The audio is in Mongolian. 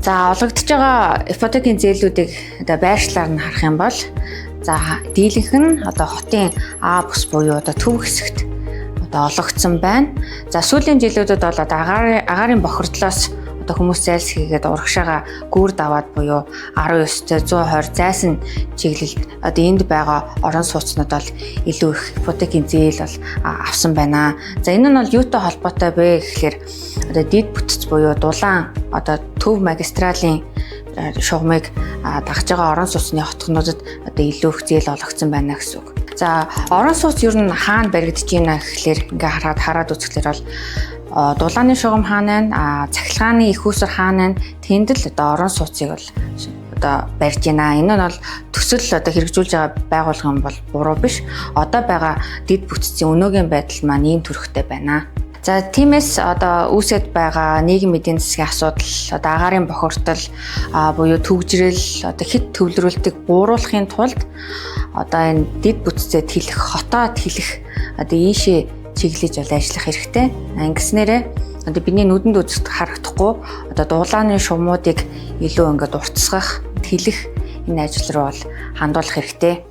За, олгогдож байгаа ипотекийн зээлүүдийг одоо байршлаар нь харах юм бол, за, дийлэнх нь одоо хотын А бүс буюу одоо төв хэсэгт одоо олгогдсон байна. За, сүүлийн жилүүдэд бол одоо агаарын бохирдлоос одоо хүмүүс зайлсхийгээд урагшаага гүр даваад буюу 19-тэй 120 зайсан чиглэлд одоо энд байгаа орон сууцнууд бол илүү их ипотекийн зээл бол авсан байна. За, энэ нь бол юутай холбоотой вэ гэхлээр одоо дэд бүтэц буюу дулаан одоо төв магистралийн шугамыг дагаж байгаа орон сууцны хотгонуудад одоо илүү их зээл олгогдсон байна гэсэн үг. За, орон сууц ер нь хаана баригдаж байна гэхлээр ингээ хараад үзэхлээр бол дулааны шугам хаана байна, цахилгааны их усэр хаана байна, тэнд л одоо орон сууцыг бол одоо барьж байна. Энэ нь бол төсөл одоо хэрэгжүүлж байгаа байгууллага юм бол буруу биш. Одоо байгаа дэд бүтцийн өнөөгийн байдал маань ийм төрхтэй байна. За, тиймээс одоо үүсэт байгаа нийгэм эдийн засгийн асуудал, одоо агаарын бохирдол буюу түгжрэл, одоо хэт төвлөрүүлтийг бууруулахын тулд одоо энэ дэд бүтцээ тэлэх, хотоо тэлэх, одоо ийшээ чиглэж бол ажиллах хэрэгтэй. Ингэснээрээ одоо бидний нүдэнд үзэх харагдахгүй одоо дулааны шумуудыг илүү ингээд уртасгах, тэлэх энэ ажил руу бол хандуулах хэрэгтэй.